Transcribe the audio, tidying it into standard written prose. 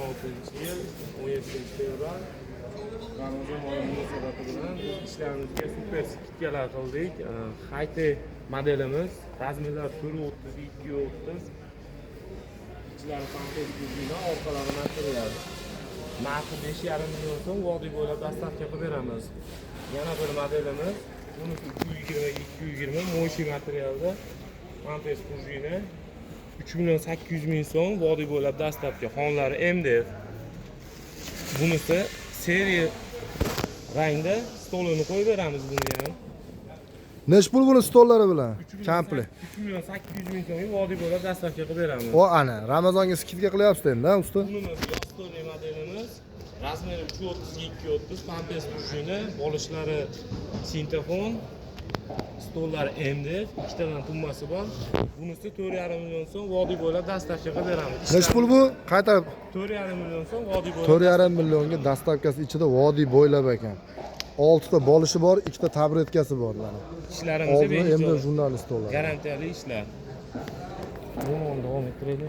2016 yil 17 fevral. Ramazon oyi munosabati bilan biz ishlarimizga супер скидка lar qildik. Hi-Tech modelimiz, размер lar 4,30, 2,30, ichlari pantez пружина, orqalari material. Narxi 5,5 million so'm, vodiy bo'ylab доставка qilib beramiz. Yana bir modelimiz, bunisi 3,20, 2,20, моющий materialda, pantez пружина, 3 million 800 ming so'm, vodiy bo'ylab доставка, xonlari MDF. Bunisi серый rangda, stolini qo'yib beramiz buni ham. Nechi pul buni stollari bilan? Komplekt. 3 million 800 ming so'mga vodiy bo'ylab доставка qilib beramiz. O, ana, Ramazonga скидка qilyapsiz endi, usta? Bunimiz yostiqli modelimiz, размер i 3,30, 2,30, pantez пружина, bolishlari sintafon, stollari MDF, ikkitadan tummasi bor. Bunisi 4,5 million so'm, vodiy bo'ylab доставка qilib beramiz. Nechi pul bu? Qaytarib. 4,5 million so'm, vodiy bo'ylab. 4,5 millionga доставка si ichida, vodiy bo'ylab ekan. 6 ta bolishi bor, ikkita taburetkasi bor mana. Ishlarimiz Oldida MD jurnalist stollar. Garantiyali ishlar. Buni davom ettiraylik.